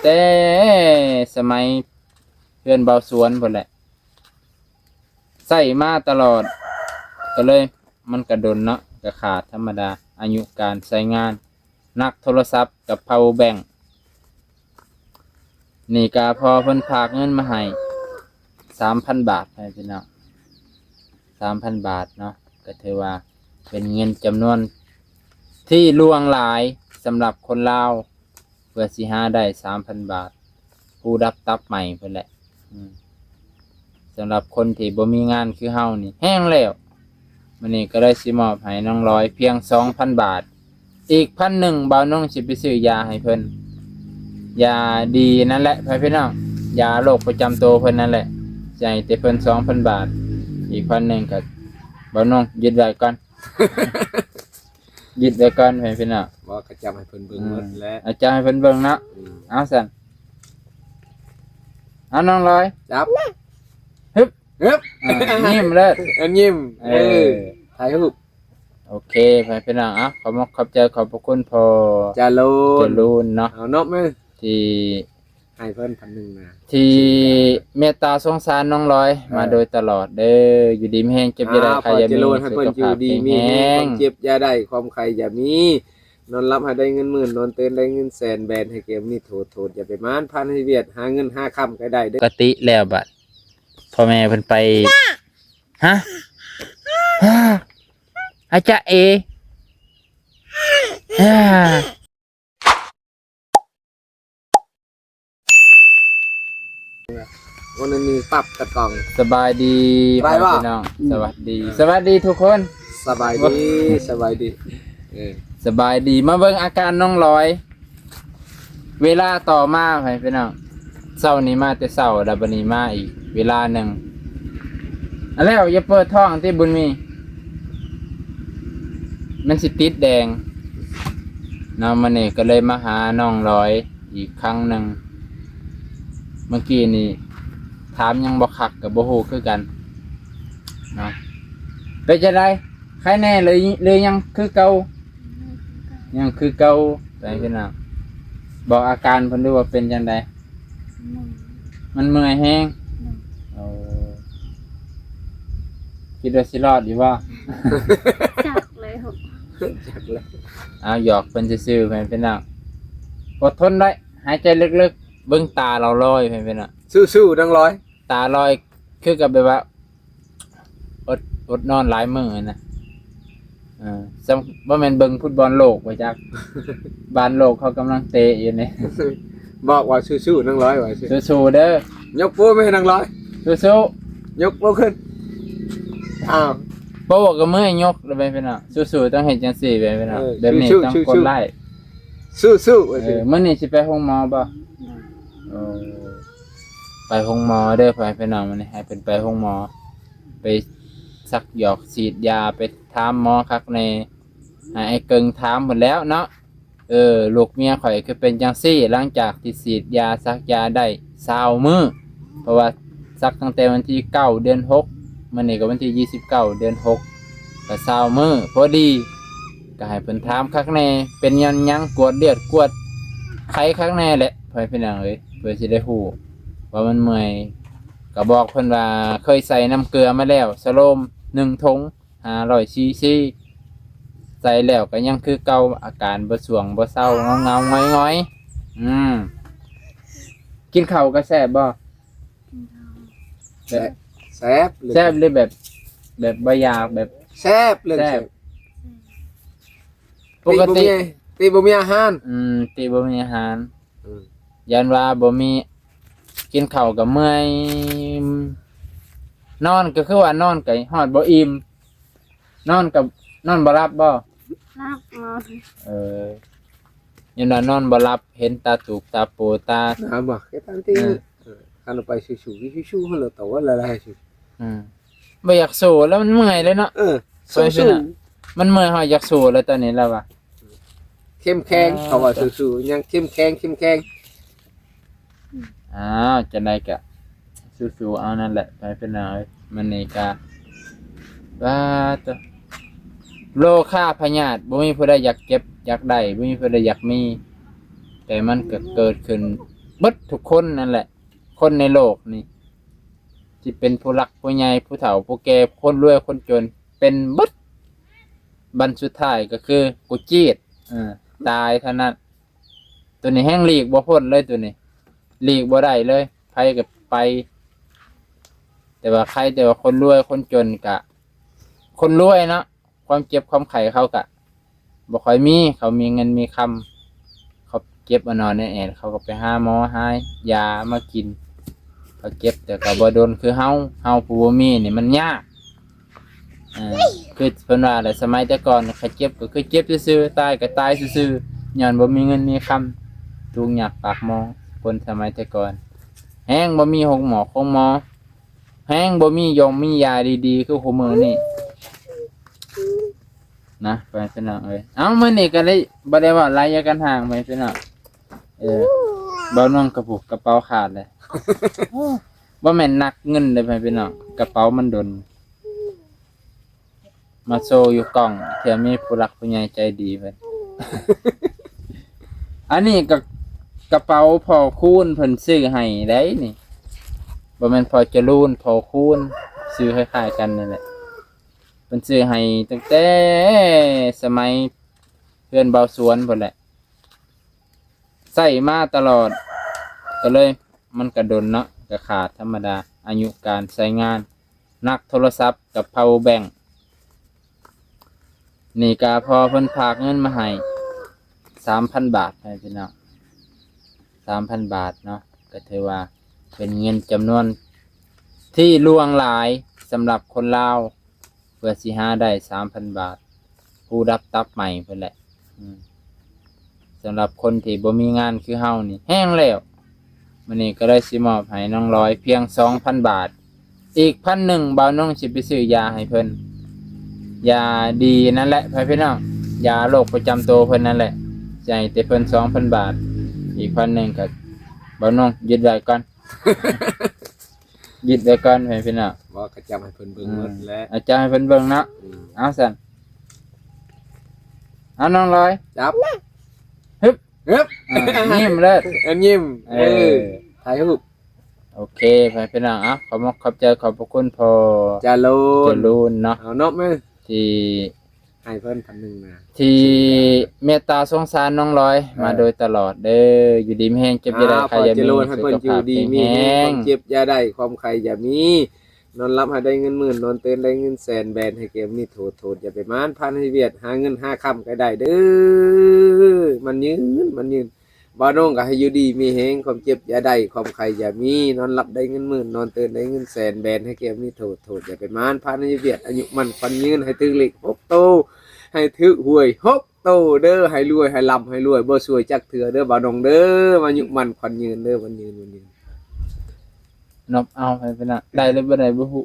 ແຕ່ສະໄໝເຮືອນເບົາສວນພຸ້ນແຫຼະ ໃຊ້ມາຕະຫຼອດ ກໍເລີຍ ມັນກະດົນເນາະ ກະຂາດທຳມະດາ ອາຍຸການໃຊ້ງານ. ໜັກໂທລະສັບກັບພາວເວີແບັງ ນີ້ກະພໍ່ເພິ່ນຝາກເງິນມາໃຫ້ສາມພັນບາດ ໃຫ້ພີ່ນ້ອງ ສາມພັນບາດເນາະ ກະຖືວ່າເປັນເງິນຈຳນວນທີ່ຫຼວງຫຼາຍສຳລັບຄົນລາວ ເພື່ອຊິຫາໄດ້ສາມພັນບາດ ຫູດັບຕັບໄໝພຸ້ນແຫຼະ. ອືມ ສຳລັບຄົນທີ່ບໍ່ມີງານຄືເຮົານີ້ແຮງແລ້ວ. ມື້ນີ້ກໍເລີຍຊິມອບໃຫ້ນ້ອງລອຍພຽງສອງພັນບາດ ອີກພັນໜຶ່ງ ບ່າວນົງຊິໄປຊື້ຢາໃຫ້ເພິ່ນ ຢາດີນັ້ນແຫຼະ ພໍ່ແມ່ພີ່ນ້ອງ ຢາໂລກປະຈຳໂຕເພິ່ນນັ້ນແຫຼະ ຊິໃຫ້ແຕ່ເພິ່ນສອງພັນບາດ ອີກພັນໜຶ່ງກໍບ່າວນົງຍຶດໄວ້ກ່ອນ ຍຶດໄວ້ກ່ອນ ພໍ່ແມ່ພີ່ນ້ອງ ບໍ່ ກໍຈັບໃຫ້ເພິ່ນເບິ່ງໝົດແຫຼະ ອາ ຈັບໃຫ້ເພິ່ນເບິ່ງເນາະ. ອືມ ເອົາຊັ້ນ ເອົານ້ອງລອຍ ຈັບ ຮຶບ ຮຶບ ອ່າ ຍິ້ມເລີຍ ເອີ ຍິ້ມ ເອີ ເອີ ຖ່າຍຮູບ. ໂອເຄ ພໍ່ແມ່ພີ່ນ້ອງ ເອົາ ຂອບອົກຂອບໃຈ ຂອບພະຄຸນພໍ່ຈະລູນ ຈະລູນເນາະ ເອົາເນາະ ທີ່ໃຫ້ເພິ່ນພັນໜຶ່ງນະ ທີ່ເມດຕາສົງສານນ້ອງລອຍ ເອີ ມາໂດຍຕະຫຼອດເດີ ຢູ່ດີມີແຮງ ເຈັບຢ່າໄດ້ ອ່າ ໄຂ້ຢ່າມີ ຂໍຈະລູນໃຫ້ເພິ່ນຢູ່ດີມີແຮງ ຄວາມເຈັບຢ່າໄດ້ ຄວາມໄຂ້ຢ່າມີ ນອນຫຼັບໃຫ້ໄດ້ເງິນໝື່ນ ນອນຕື່ນໄດ້ເງິນແສນ ແບນໃຫ້ແກ່ມີໂທດ ໂທດຢ່າໄປໝານ ພານໃຫ້ວຽດ ຫາເງິນຫາຄຳກໍໄດ້ເດີ ປົກກະຕິແລ້ວບັດ ພໍ່ແມ່ເພິ່ນໄປ ຮະ ອາຈາເອ ອາ ວັນນີ້ປັບຕະກອງ ສະບາຍດີ ສະບາຍບໍ່ ພີ່ນ້ອງ ສະຫວັດດີ ສະຫວັດດີທຸກຄົນ ສະບາຍດີ ສະບາຍດີ ເອີ ສະບາຍດີ ມາເບິ່ງອາການນ້ອງລອຍ ເວລາຕໍ່ມາ ໃຫ້ພີ່ນ້ອງ ເຊົ້ານີ້ມາແຕ່ເຊົ້າ ແລ້ວບັດນີ້ມາອີກເວລາໜຶ່ງ ອັນແລ້ວຢ່າເປີດທ້ອງຕິບຸນມີ ມັນຊິຕິດແດງເນາະ ມື້ນີ້ກໍເລີຍມາຫານ້ອງລອຍອີກຄັ້ງໜຶ່ງ ເມື່ອກີ້ນີ້ຖາມຍັງບໍ່ຄັກ ກໍບໍ່ຮູ້ຄືກັນເນາະ ເປັນຈັ່ງໃດ ໄຄແນ່ ຫຼື ຫຼືຍັງຄືເກົ່າ? ຍັງຄືເກົ່າ ໃຫ້ພີ່ນ້ອງ ບອກອາການເພິ່ນດູວ່າເປັນຈັ່ງໃດ? ເມື່ອຍ ມັນເມື່ອຍແຮງ ໂດຍ ໂອ້ ຄິດວ່າຊິລອດຢູ່ບໍ່? ຈັກແລ້ວ ຈັກແລ້ວ ເອົາ ຢອກເພິ່ນຊື່ໆ ໃຫ້ພີ່ນ້ອງ ອົດທົນໄວ້ ຫາຍໃຈເລິກໆ ເບິ່ງຕາລາວລອຍ ໃຫ້ພີ່ນ້ອງ ສູ້ໆ ນາງລອຍ ຕາລອຍ ຄືກັບແບບວ່າ ອົດ ອົດນອນຫຼາຍມື້ນະ ເອີ ສ່ຳ ບໍ່ແມ່ນເບິ່ງຟຸດບອນໂລກບໍ່ຈັກ ບ້ານໂລກເຂົາກຳລັງເຕະຢູ່ນີ້ ບອກວ່າສູ້ໆ ນາງລອຍ ວ່າຊິ ສູ້ໆ ເດີ ຍົກໂປ້ແມ່ນາງລອຍ ສູ້ໆ ຍົກໂປ້ຂຶ້ນ ອ້າວ ໂປ້ກໍເມື່ອຍຍົກ ແລ້ວແມ່ນພີ່ນ້ອງ ສູ້ໆ ຕ້ອງເຮັດຈັ່ງຊີ້ ແມ່ນພີ່ນ້ອງ ເອີ ແບບນີ້ຕ້ອງກົດໄລ້ ສູ້ໆ ເອີ ມື້ນີ້ຊິໄປໂຮງໝໍບໍ່? ໂດຍ ເອີ ໄປໂຮງໝໍເດີ ພໍ່ແມ່ພີ່ນ້ອງ ມື້ນີ້ໃຫ້ເພິ່ນໄປໂຮງໝໍ ໄປສັກຢອກສີດຢາ ໄປຖາມໝໍຄັກແນ່ ໃຫ້ອ້າຍເກິ່ງຖາມພຸ້ນແລ້ວເນາະ ເອີ ລູກເມຍຂ້ອຍຄືເປັນຈັ່ງຊີ້ ຫຼັງຈາກທີ່ສີດຢາສັກຢາໄດ້ຊາວມື້ ເພາະວ່າສັກຕັ້ງແຕ່ວັນທີເກົ້າ ເດືອນຫົກ ມື້ນີ້ກໍວັນທີຊາວເກົ້າ ເດືອນຫົກ ກໍຊາວມື້ພໍດີ ກໍໃຫ້ເພິ່ນຖາມຄັກແນ່ ເປັນຍ້ອນຫຍັງ ກວດເລືອດກວດໄຂ້ຄັກແນ່ແຫຼະ ພໍ່ແມ່ພີ່ນ້ອງເອີຍ ເພື່ອຊິໄດ້ຮູ້ວ່າມັນເມື່ອຍ ກໍບອກເພິ່ນວ່າເຄີຍໃສ່ນ້ຳເກືອມາແລ້ວ ສະໂລມ ໜຶ່ງຖົງ ຫ້າຮ້ອຍຊີຊີ ໃສ່ແລ້ວກໍຍັງຄືເກົ່າ ອາການບໍ່ສ່ວງບໍ່ເຊົາ ເຫງົາໆ ຫງອຍໆ ອືມ ກິນເຂົ້າກໍແຊບບໍ່? ກິນເຂົ້າ ແຊບ ແຊບ ແຊບ ຫຼືແບບ ແບບບໍ່ຢາກ ແບບ ແຊບ ເລື່ອງແຊບ ແຊບ ປົກກະຕິ ຕິບໍ່ມີ ຕິບໍ່ມີອາຫານ ອືມ ຕິບໍ່ມີອາຫານ ອືມ ຢ້ານວ່າບໍ່ມີ ກິນເຂົ້າກໍເມື່ອຍ ນອນກໍຄືວ່ານອນກໍຮອດບໍ່ອີ່ມ ນອນກໍນອນບໍ່ຫຼັບບໍ່? ຫຼັບນອນ ເອີ ຍ້ອນວ່ານອນບໍ່ຫຼັບ ເຫັນຕາຕູບຕາໂປຕາ ນອນບໍ່? ເຮັດຕາມທີ່ ເອີ ເອີ ຄັນໄປສູ້ໆ ສູ້ໆ ຫັ້ນແຫຼະ ແຕ່ວ່າຫຼາຍໆ ອືມ ບໍ່ຢາກສູ້ແລ້ວ ມັນເມື່ອຍເລີຍເນາະ ເອີ ສູ້ໆ ມັນເມື່ອຍ ເຮົາຢາກສູ້ແລ້ວຕອນນີ້ລະວ່າ ເຂັ້ມແຂງ ອ່າ ເຂົາວ່າສູ້ໆ ຍັງເຂັ້ມແຂງ ເຂັ້ມແຂງ ອ້າວ ຈັ່ງໃດກະສູ້ໆ ເອົານັ້ນແຫຼະ ໄປເປັນຫຍັງເອີຍ ມັນນີ້ກະ ປາດໂຕ ໂລຄາພະຍາດ ບໍ່ມີຜູ້ໃດຢາກເກັບ ຢາກໄດ້ ບໍ່ມີຜູ້ໃດຢາກມີ ແຕ່ມັນກໍເກີດຂຶ້ນ ເບິດທຸກຄົນນັ້ນແຫຼະ ຄົນໃນໂລກນີ້ ທີ່ເປັນຜູ້ຫຼັກຜູ້ໃຫຍ່ ຜູ້ເຖົ້າຜູ້ແກ່ ຄົນລວຍຄົນຈົນ ເປັນເບິດ. ບັນສຸດທ້າຍກໍຄືກູຈີດ ເອີ ຕາຍເທົ່ານັ້ນ. ໂຕນີ້ແຮ່ງຫຼີກບໍ່ພົ້ນເລີຍ ໂຕນີ້ຫຼີກບໍ່ໄດ້ເລີຍ ໃຜກໍໄປ. ແຕ່ວ່າໃຄແຕ່ວ່າຄົນລວຍຄົນຈົນກະ ຄົນລວຍເນາະ ຄວາມເຈັບຄວາມໄຂ້ເຂົາກະບໍ່ຄ່ອຍມີ ເຂົາມີເງິນມີຄຳ ເຂົາເຈັບອະໜອນແອດໆ ເຂົາກໍໄປຫາໝໍຫາຢາມາກິນ. ເຂົາເຈັບແຕ່ກໍບໍ່ດົນຄືເຮົາ ເຮົາຜູ້ບໍ່ມີນີ້ມັນຍາກ. ເອີ ຄືເພິ່ນວ່າແຫຼະ ສະໄໝແຕ່ກ່ອນໃຜເຈັບກໍຄືເຈັບຊື່ໆ ຕາຍກໍຕາຍຊື່ໆ ຍ້ອນບໍ່ມີເງິນມີຄຳ ທຸກຍາກປາກໝອງ. ຄົນສະໄໝແຕ່ກ່ອນແຮ່ງບໍ່ມີໂຮງໝໍໂຮງໝໍ ແຮ່ງບໍ່ມີຢົງມີຢາດີໆ ຄືຄູ່ມື້ນີ້ນະ ພໍ່ແມ່ພີ່ນ້ອງເອີຍ. ເອົ້າ ມື້ນີ້ກໍໄດ້ ບໍ່ໄດ້ເວົ້າຫຼາຍ ຢ່າກັນຫ່າງ ພໍ່ແມ່ພີ່ນ້ອງເອີຍ. ເບົາໜ່ວງກະປຸກ ກະເປົາຂາດເລີຍ. ບໍ່ແມ່ນໜັກເງິນເດ້ ພໍ່ແມ່ພີ່ນ້ອງ ກະເປົາມັນດົນ. ມາໂຊຢູ່ກ້ອງ ເທື່ອມີຜູ້ຫຼັກຜູ້ໃຫຍ່ໃຈດີເພິ່ນ. ອັນນີ້ກໍກະເປົາພໍ່ຄູນເພິ່ນຊື້ໃຫ້ໄດ໋ນີ້ ບໍ່ແມ່ນພໍ່ຈະລູນ ພໍ່ຄູນ ຊື່ຄ້າຍໆກັນນັ້ນແຫຼະ. ເພິ່ນຊື້ໃຫ້ຕັ້ງແຕ່ສະໄໝເຮືອນເບົາສວນພຸ້ນແຫຼະ ໃຊ້ມາຕະຫຼອດ ກໍເລີຍ ມັນກະດົນເນາະ ກະຂາດທຳມະດາ ອາຍຸການໃຊ້ງານ. ໜັກໂທລະສັບກັບພາວເວີແບັງ. ນີ້ກະພໍ່ເພິ່ນຝາກເງິນມາໃຫ້ສາມພັນບາດ ພີ່ນ້ອງ ສາມພັນບາດເນາະ ກໍຖືວ່າເປັນເງິນຈຳນວນທີ່ຫຼວງຫຼາຍສຳລັບຄົນລາວ ເພື່ອຊິຫາໄດ້ສາມພັນບາດ ຫູດັບຕັບໄໝ້ພຸ້ນແຫຼະ. ອືມ ສຳລັບຄົນທີ່ບໍ່ມີງານຄືເຮົານີ້ແຮງແລ້ວ. ມື້ນີ້ກໍເລີຍຊິມອບໃຫ້ນ້ອງລອຍພຽງສອງພັນບາດ ອີກພັນໜຶ່ງ ບ່າວນົງຊິໄປຊື້ຢາໃຫ້ເພິ່ນ ຢາດີນັ້ນແຫຼະ ພໍ່ແມ່ພີ່ນ້ອງ ຢາໂລກປະຈຳໂຕເພິ່ນນັ້ນແຫຼະ. ຊິໃຫ້ແຕ່ເພິ່ນສອງພັນບາດ ອີກພັນໜຶ່ງກໍບ່າວນົງຍຶດໄວ້ກ່ອນ ຍຶດໄວ້ກ່ອນ ພໍ່ແມ່ພີ່ນ້ອງ. ບໍ່ ກໍຈັບໃຫ້ເພິ່ນເບິ່ງ ອືມ ໝົດແຫຼະ ເອົາຈັບໃຫ້ເພິ່ນເບິ່ງເນາະ. ອືມ ເອົາຊັ້ນ ເອົານ້ອງລອຍ ຈັບ ຮຶບ ຮຶບ ອ່າ ຍິ້ມເລີຍ ເອີ ຍິ້ມ ເອີ ເອີ ຖ່າຍຮູບ. ໂອເຄ ພໍ່ແມ່ພີ່ນ້ອງ ເອົາ ຂອບມຸກຂອບໃຈ ຂອບພະຄຸນພໍ່ຈະລູນ ຈະລູນເນາະ ເອົາເນາະ ທີ່ໃຫ້ເພິ່ນພັນໜຶ່ງນະ ທີ່ເມດຕາສົງສານນ້ອງລອຍ ເອີ ມາໂດຍຕະຫຼອດເດີ. ຢູ່ດີມີແຮງ ເຈັບຢ່າໄດ້ ອ່າ ໄຂ້ຢ່າມີ ພໍ່ຈະລູນ ໃຫ້ເພິ່ນຢູ່ດີມີແຮງ ຄວາມເຈັບຢ່າໄດ້ ຄວາມໄຂ້ຢ່າມີ ນອນຫຼັບໃຫ້ໄດ້ເງິນໝື່ນ ນອນຕື່ນໄດ້ເງິນແສນ ແບນໃຫ້ແກ້ວມີໂທດ ໂທດຢ່າໄປໝານ ພານໃຫ້ວຽດ ຫາເງິນຫາຄຳໃຫ້ໄດ້ເດີ ໝັ້ນຍືນ ໝັ້ນຍືນ. ບ່າວນົງກໍໃຫ້ຢູ່ດີມີແຮງ ຄວາມເຈັບຢ່າໄດ້ ຄວາມໄຂ້ຢ່າມີ ນອນຫຼັບໄດ້ເງິນໝື່ນ ນອນຕື່ນໄດ້ເງິນແສນ ແບນໃຫ້ແກ້ວມີໂທດ ໂທດຢ່າໄປໝານ ພານໃຫ້ວຽດ ອາຍຸໝັ້ນຂວັນຍືນ ໃຫ້ຖືກເລກຫົກໂຕ ໃຫ້ຖືກຫວຍຫົກໂຕເດີ ໃຫ້ລວຍ ໃຫ້ລ່ຳ ໃຫ້ລວຍ ບໍ່ຊວຍຈັກເທື່ອເດີ ບ່າວນົງເດີ ອາຍຸໝັ້ນຂວັນຍືນເດີ ໝັ້ນຍືນ ໝັ້ນຍືນ. ນົບເອົາໃຫ້ເພິ່ນນະ ໄດ້ຫຼືບໍ່ໄດ້ບໍ່ຮູ້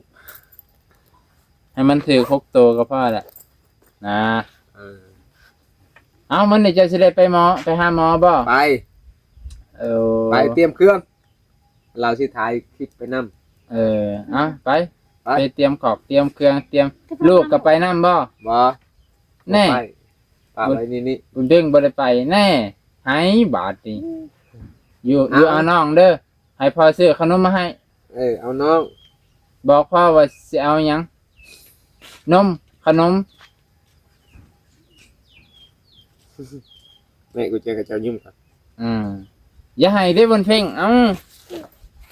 ໃຫ້ມັນຖືກຫົກໂຕກໍພໍແຫຼະນະ. ເອີ ເອົ້າ ມື້ນີ້ເຈົ້າຊິໄດ້ໄປໝໍ ໄປຫາໝໍບໍ່? ໄປ ເອີ ໄປຕຽມເຄື່ອງ ລາວຊິຖ່າຍຄລິບໄປນຳ. ເອີ ເອົາ ໄປ ໄປ ໄປຕຽມຂອກຕຽມເຄື່ອງ ຕຽມ ລູກກໍໄປນຳບໍ່? ບໍ່ ແນ່ ບໍ່ໄປ ປະໄວ້ນີ້ໆ ບຸນເພັງບໍ່ໄດ້ໄປແນ່ ໃຫ້ບາດນີ້ ຢູ່ ເອົາ ຢູ່ເອົານ້ອງເດີ ໃຫ້ພໍ່ຊື້ຂະໜົມມາໃຫ້. ເອີ ເອົານ້ອງ ບອກພໍ່ວ່າຊິເອົາຫຍັງ ນົມ ຂະໜົມ. ແມ່ ກູເຈອຂະເຈົ້າຍິ້ມກ່ອນ. ອືມ ຢ່າໃຫ້ເດ້ບຸນເພັງ ເອົ້າ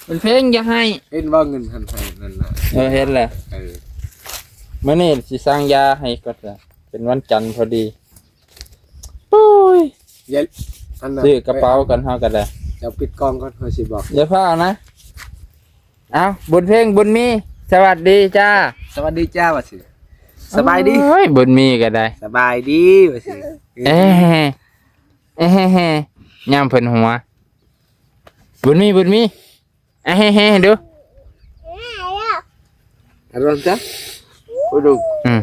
ບຸນເພັງຢ່າໃຫ້. ເຫັນບໍ່ເງິນຫັ້ນໃຫ້ນັ້ນນະ? ເອີ ເຫັນແລ້ວ. ເອີ ມື້ນີ້ຊິສັ່ງຢາໃຫ້ກ່ອນ ເປັນວັນຈັນພໍດີ. ໂອ້ຍ ຢ່າ ອັນນັ້ນ ຊື້ກະເປົາກັນເຮົາກໍໄດ້. ເຈົ້າປິດກ້ອງກ່ອນ ຂ້ອຍຊິບອກ. ຢ່າຟ້າວນະ. ເອົ້າ ບຸນເພັງ ບຸນມີ ສະຫວັດດີຈ້າ. ສະຫວັດດີຈ້າ ວ່າຊິ. ສະບາຍດີ. ໂອ້ຍ ບຸນມີກໍໄດ້. ສະບາຍດີ ວ່າຊິ. ເອ ເອ ຍາມເພິ່ນຫົວ. ບຸນມີ ບຸນມີ. ອາ ແຮໆ ດູ ອາ ລອງຊະ ໂອ້ດູ ອືມ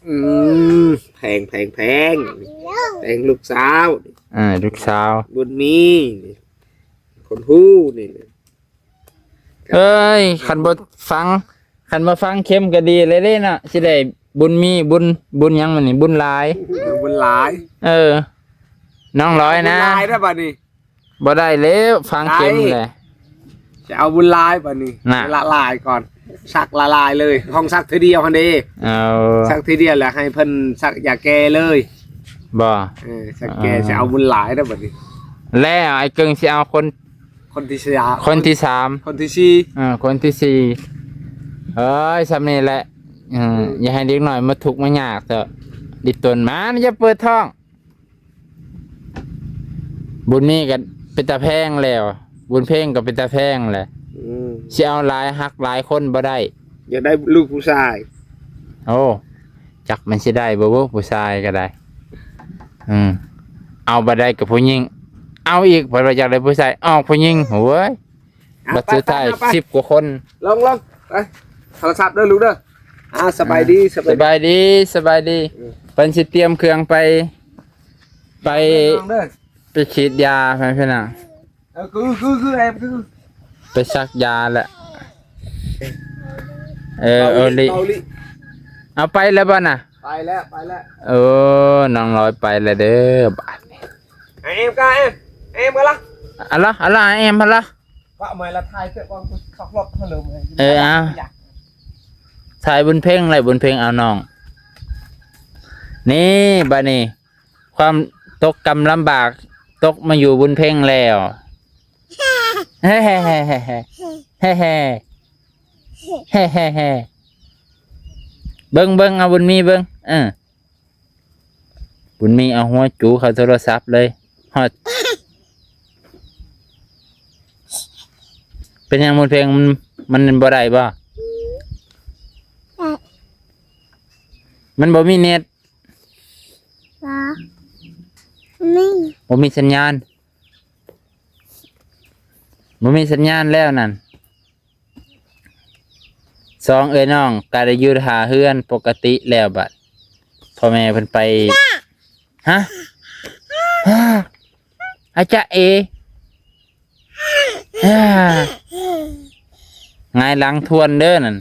ອືມ ແພງ ແພງ ແພງ ແພງລູກສາວ ອ່າ ລູກສາວ ບຸນມີ ຄົນຮູ້ນີ້. ເອີຍ ຄັນບໍ່ຟັງ ຄັນບໍ່ຟັງເຄັມກໍດີເລີຍເດ້ເນາະ ຊິໄດ້ບຸນມີ ບຸນ ບຸນຫຍັງມັນນີ້ ບຸນຫຼາຍ ເອີ ບຸນຫຼາຍ ເອີ ນ້ອງລອຍນະ ບຸນຫຼາຍນະບັດນີ້. ບໍ່ໄດ້ແລ້ວ ຝັງເຂັມ ໄດ້ ແຫຼະ ຊິເອົາບຸນຫຼາຍບາດນີ້ ນະ ລະລາຍກ່ອນ ສັກລະລາຍເລີຍ ຂອງສັກເທື່ອດຽວຫັ້ນເດ້ ເອົາ ສັກເທື່ອດຽວແລ້ວໃຫ້ເພິ່ນສັກຢາແກ້ເລີຍ ບໍ່ ເອີ ສັກແກ້ ເອີ ຊິເອົາບຸນຫຼາຍເດີບາດນີ້ ແລ້ວອ້າຍເກິ່ງຊິເອົາຄົນ ຄົນທີສາມ ຄົນທີສາມ ຄົນທີສີ່ ເອີ ຄົນທີສີ່ ເອີຍ ສ່ຳນີ້ແຫຼະ ເອີ ເອີ ຢ່າໃຫ້ເດັກນ້ອຍມາທຸກມາຍາກເຖາະ ດິດຕົນ ມາ ຢ່າເປີດທ້ອງ ບຸນມີກໍເປັນຕາແພງແລ້ວ ບຸນເພັງກໍເປັນຕາແພງແຫຼະ ອືມ ຊິເອົາຫຼາຍ ຮັກຫຼາຍຄົນບໍ່ໄດ້ ຢາກໄດ້ລູກຜູ້ຊາຍ ໂອ້ ຈັກມັນຊິໄດ້ບໍ່ບຸ ຜູ້ຊາຍກໍໄດ້ ອືມ ເອົາບໍ່ໄດ້ກໍຜູ້ຍິງ ເອົາອີກ ເພິ່ນວ່າຢາກໄດ້ຜູ້ຊາຍ ອອກຜູ້ຍິງ ໂອ້ຍ ອ່ະ ບັດສຸດທ້າຍ ໄປ ໄປ ໄປ ສິບກວ່າຄົນ ລອງ ລອງ ໄປ ໂທລະສັບເດີລູກເດີ ອ່າ ສະບາຍດີ ອ່າ ສະບາຍດີ ສະບາຍດີ ສະບາຍດີ ເອີ ເພິ່ນຊິຕຽມເຄື່ອງໄປ ໄປ ເດີ ໄປສີດຢາ ໄປພີ່ນ້ອງ ເອີ ຄື ຄື ຄື ແອມ ຄື ໄປສັກຢາແຫຼະ ເອີ ເກົາຫຼີ ເກົາຫຼີ ເອົາໄປແລ້ວບໍ່ນະ ໄປແລ້ວ ໄປແລ້ວ ໂອ້ ນ້ອງລອຍໄປແລ້ວເດີ ບາດນີ້ ໄອແອມກະແອມ ແອມກະລະ ອະລະ ອະລະ ໄອແອມ ອະລະ ປະໃໝ່ລະຖ່າຍເທື່ອກ່ອນ ຂັບລົດເຮົາເລີຍ ເອີ ເອົາ ຖ່າຍບຸນເພັງ ແລ້ວບຸນເພັງເອົານ້ອງ ນີ້ ບາດນີ້ ຄວາມຕົກກຳລຳບາກ ຕົກມາຢູ່ບຸນເພັງແລ້ວ ເບິ່ງ ເບິ່ງ ເອົາບຸນມີເບິ່ງ ເອີ ບຸນມີເອົາຫົວຈູເຂົ້າໂທລະສັບເລີຍ ຮອດ ເປັນຫຍັງບຸນເພັງ ມັນ ມັນບໍ່ໄດ້ບໍ່? ມັນບໍ່ມີເນັດ ບໍ່ມີ ບໍ່ມີສັນຍານ ບໍ່ມີສັນຍານແລ້ວນັ້ນ ສອງເອື້ອຍນ້ອງກໍໄດ້ຢູ່ທ່າເຮືອນປົກກະຕິແລ້ວ ບັດພໍ່ແມ່ເພິ່ນໄປ ຮະ ອາຈາເອ ຫງາຍຫຼັງທວນເດີນັ້ນ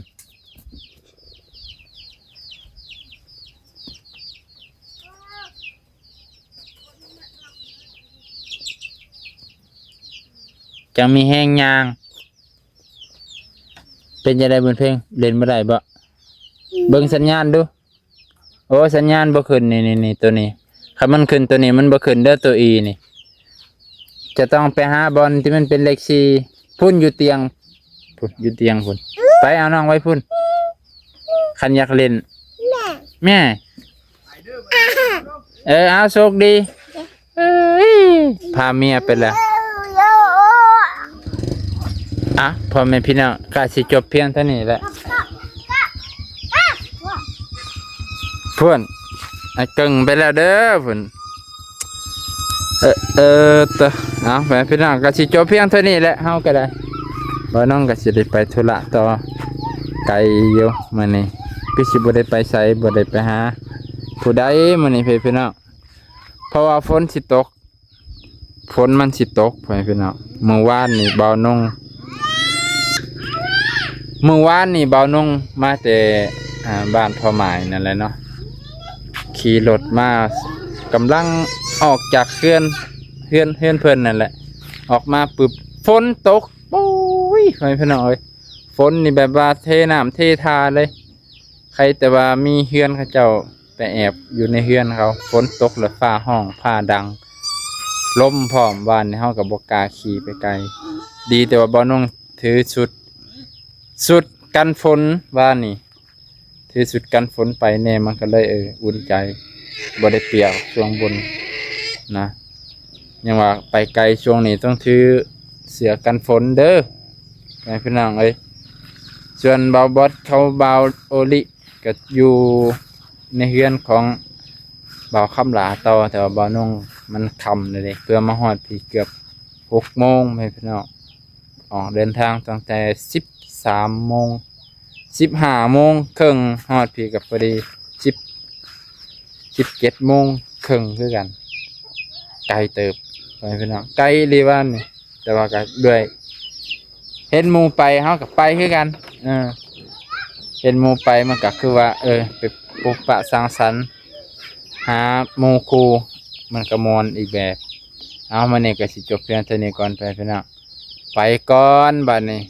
ຈັ່ງມີແຮງຍ່າງ ເປັນຈັ່ງໃດບຸນເພັງ ເຫຼັ້ນບໍ່ໄດ້ບໍ່? ເບິ່ງສັນຍານດູ. ໂອ້ ສັນຍານບໍ່ຂຶ້ນ ນີ້ໆ ໂຕນີ້ ຄັນມັນຂຶ້ນໂຕນີ້ມັນບໍ່ຂຶ້ນເດີ ໂຕອີນີ້ ຈະຕ້ອງໄປຫາບ່ອນທີ່ມັນເປັນເລກສີ່ ພຸ້ນຢູ່ຕຽງ ພຸ້ນຢູ່ຕຽງພຸ້ນ ໄປເອົານ້ອງໄວ້ພຸ້ນ ຄັນຢາກຫຼິ້ນ ແມ່ ເອີ ເອົາ ໂຊກດີ. ເອີຍ ພາເມຍໄປແລ້ວ ອ່ະ ພໍ່ແມ່ພີ່ນ້ອງ ກະຊິຈົບພຽງເທົ່ານີ້ແຫຼະ ພຸ້ນ ອ້າຍເກິ່ງໄປແລ້ວເດີ ພຸ້ນ ເອີ ເອີ ເຕີ ເອົາ ພໍ່ແມ່ພີ່ນ້ອງ ກະຊິຈົບພຽງເທົ່ານີ້ແຫຼະ ເຮົາກະໄດ້ ບ່າວນ້ອງກະຊິໄດ້ໄປທຸລະຕໍ່ ໄກຢູ່ມື້ນີ້ ຄືຊິບໍ່ໄດ້ໄປໃສ ບໍ່ໄດ້ໄປຫາຜູ້ໃດມື້ນີ້ ພີ່ນ້ອງ ເພາະວ່າຝົນຊິຕົກ ຝົນມັນຊິຕົກ ພໍ່ແມ່ພີ່ນ້ອງ ມື້ວານນີ້ບ່າວນົງ ມື້ວານນີ້ບ່າວນົງມາແຕ່ ອ່າ ບ້ານພໍ່ໝາຍນັ້ນແຫຼະເນາະ ຂີ່ລົດມາ ກຳລັງອອກຈາກເຮືອນ ເຮືອນ ເຮືອນເພິ່ນນັ້ນແຫຼະ ອອກມາປຶບ ຝົນຕົກ ໂອ້ຍ ພໍ່ແມ່ພີ່ນ້ອງເອີຍ ຝົນນີ້ແບບວ່າເທນ້ຳເທທ່າເລີຍ ໃຄແຕ່ວ່າມີເຮືອນເຂົາເຈົ້າ ໄປແອບຢູ່ໃນເຮືອນເຂົາ ຝົນຕົກແລ້ວຟ້າຮ້ອງຟ້າດັງ ລົມພ້ອມ ວານນີ້ເຮົາກໍບໍ່ກ້າຂີ່ໄປໄກ ດີແຕ່ວ່າບ່າວນົງຖືຊຸດ ຊຸດກັນຝົນ ວານນີ້ຖືຊຸດກັນຝົນໄປແດ່ ມັນກໍເລີຍ ເອີ ອຸ່ນໃຈ ບໍ່ໄດ້ປຽກຊ່ວງບົນນະ ຍັງວ່າໄປໄກຊ່ວງນີ້ຕ້ອງຖືເສື້ອກັນຝົນເດີ ແມ່ພີ່ນ້ອງເອີຍ ສ່ວນບ່າວບອດເຂົາ ບ່າວໂອລິ ກໍຢູ່ໃນເຮືອນຂອງບ່າວຄຳຫຼ້າຕໍ່ ແຕ່ວ່າບ່າວນົງມັນຄ່ຳແລ້ວເດ້ ເພື່ອມາຮອດພີ້ເກືອບຫົກໂມງ ແມ່ພີ່ນ້ອງ ອອກເດີນທາງຕັ້ງແຕ່ສິບສາມໂມງ ສິບຫ້າໂມງເຄິ່ງ ຮອດພີ້ກໍພໍດີສິບ ສິບເຈັດໂມງເຄິ່ງຄືກັນ ໄກເຕີບ ແມ່ພີ່ນ້ອງ ໄກອີ່ຫຼີວ່ານີ້ ແຕ່ວ່າກໍດ້ວຍເຫັນໝູ່ໄປ ເຮົາກໍໄປຄືກັນ ເອີ ເຫັນໝູ່ໄປມັນກໍຄືວ່າ ເອີ ໄປພົບປະສັງສັນ ຫາໝູ່ຄູ່ ມັນກໍມ່ວນອີກແບບ ເອົາ ມື້ນີ້ກໍຊິຈົບພຽງເທົ່ານີ້ກ່ອນ ໄປພີ່ນ້ອງ ໄປກ່ອນບັດນີ້.